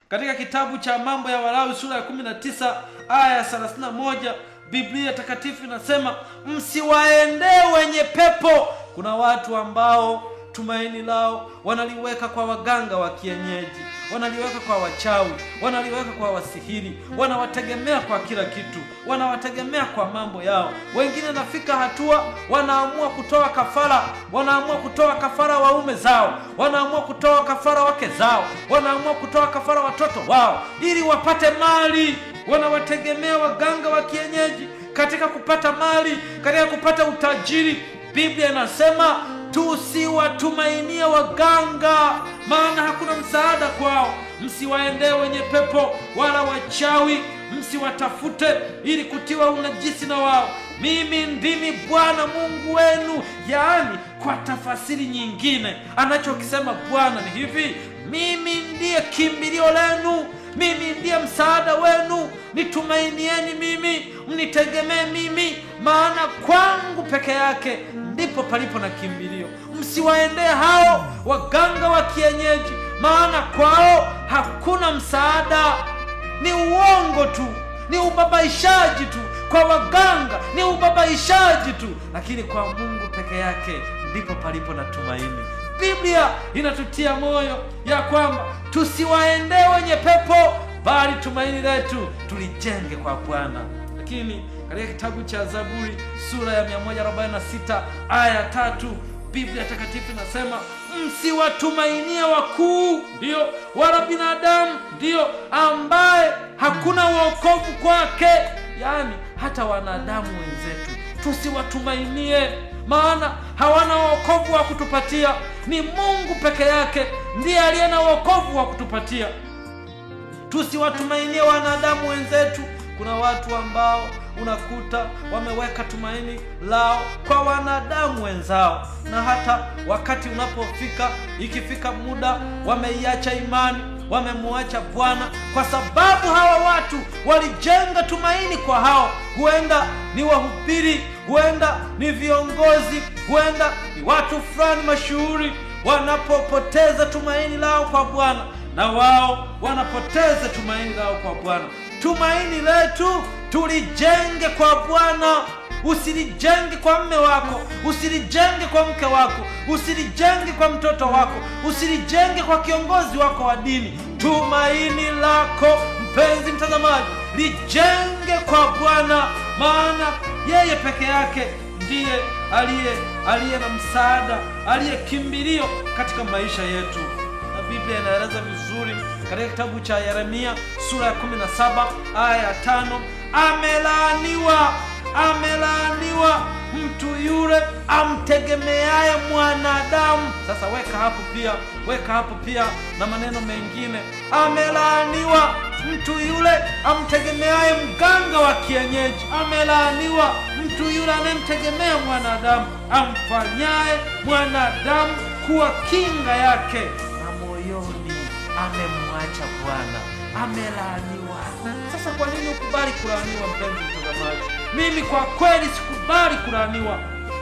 Katika kitabu cha Mambo ya Walawi sura ya 19 aya ya 31, Biblia takatifu inasema msiwaendee wenye pepo. Kuna watu ambao tumaini lao wanaliweka kwa waganga wa kienyeji, wanaliweka kwa wachawi, wanaliweka kwa wasihiri, wanawategemea kwa kila kitu, wanawategemea kwa mambo yao. Wengine nafika hatua wanaamua kutoa kafara, wanaamua kutoa kafara waume zao, wanaamua kutoa kafara wake zao, wanaamua kutoa kafara watoto wao ili wapate mali. Wanawategemea waganga wa kienyeji katika kupata mali, katika kupata utajiri. Biblia inasema tusiwatumainie waganga, maana hakuna msaada kwao. Msiwaendee wenye pepo wala wachawi, msiwatafute ili kutiwa unajisi na wao. Mimi ndimi Bwana Mungu wenu. Yaani, kwa tafasiri nyingine, anachokisema Bwana ni hivi: mimi ndiye kimbilio lenu, mimi ndiye msaada wenu, nitumainieni mimi, mnitegemee mimi, maana kwangu peke yake ndipo palipo na kimbilio. Msiwaendee hao waganga wa kienyeji, maana kwao hakuna msaada. Ni uongo tu, ni ubabaishaji tu. Kwa waganga ni ubabaishaji tu, lakini kwa Mungu peke yake ndipo palipo na tumaini. Biblia inatutia moyo ya kwamba tusiwaendee wenye pepo, bali tumaini letu tulijenge kwa Bwana. Lakini katika kitabu cha Zaburi sura ya 146 aya 3, Biblia takatifu inasema msiwatumainie wakuu, ndio, wala binadamu, ndio, ambaye hakuna wokovu kwake. Yaani hata wanadamu wenzetu tusiwatumainie, maana hawana wokovu wa kutupatia. Ni Mungu peke yake ndiye aliye na wokovu wa kutupatia. Tusiwatumainie wanadamu wenzetu. Kuna watu ambao unakuta wameweka tumaini lao kwa wanadamu wenzao, na hata wakati unapofika, ikifika muda, wameiacha imani, wamemuacha Bwana, kwa sababu hawa watu walijenga tumaini kwa hao. Huenda ni wahubiri, huenda ni viongozi, huenda ni watu fulani mashuhuri. Wanapopoteza tumaini lao kwa Bwana, na wao wanapoteza tumaini lao kwa Bwana. Tumaini letu tulijenge kwa Bwana. Usilijenge kwa mme wako, usilijenge kwa mke wako, usilijenge kwa mtoto wako, usilijenge kwa kiongozi wako wa dini. Tumaini lako, mpenzi mtazamaji, lijenge kwa Bwana, maana yeye peke yake ndiye aliye na msaada, aliye kimbilio katika maisha yetu. Na Biblia inaeleza vizuri katika kitabu cha Yeremia sura ya 17 aya ya 5, amelaaniwa, amelaaniwa mtu yule amtegemeaye mwanadamu. Sasa weka hapo pia na maneno mengine. Amelaaniwa mtu yule amtegemeaye mganga wa kienyeji. Amelaaniwa mtu yule anayemtegemea mwanadamu, amfanyaye mwanadamu kuwa kinga yake, na moyoni amemwacha Bwana. Amelaaniwa. Sasa kwa nini ukubali kulaaniwa, mpenzi mtazamaji? Mimi kwa kweli sikubali kulaaniwa.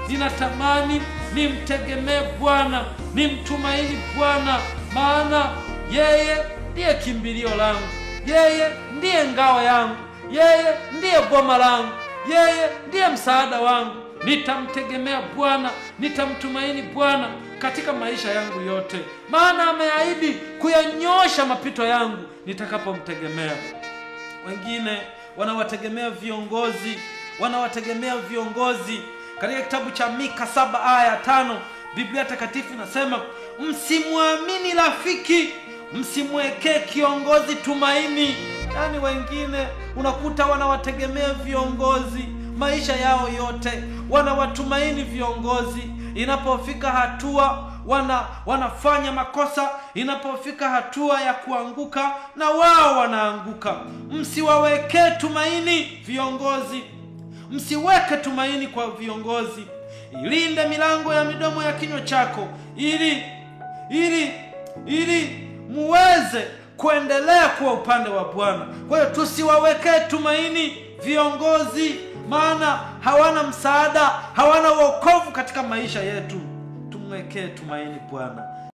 Ninatamani nimtegemee Bwana, nimtumaini Bwana, maana yeye ndiye kimbilio langu, yeye ndiye ngao yangu, yeye ndiye boma langu, yeye ndiye msaada wangu. Nitamtegemea Bwana, nitamtumaini Bwana katika maisha yangu yote, maana ameahidi kuyanyosha mapito yangu nitakapomtegemea. Wengine wanawategemea viongozi, wanawategemea viongozi. Katika kitabu cha Mika 7 aya 5, Biblia takatifu inasema msimwamini rafiki, msimwekee kiongozi tumaini. Yaani wengine unakuta wanawategemea viongozi maisha yao yote, wanawatumaini viongozi. Inapofika hatua wanafanya makosa, inapofika hatua ya kuanguka na wao wanaanguka. Msiwawekee tumaini viongozi, msiweke tumaini kwa viongozi. Ilinde milango ya midomo ya kinywa chako, ili muweze kuendelea kuwa upande wa Bwana. Kwa hiyo tusiwawekee tumaini viongozi, maana hawana msaada, hawana wokovu katika maisha yetu. Tumwekee tumaini Bwana.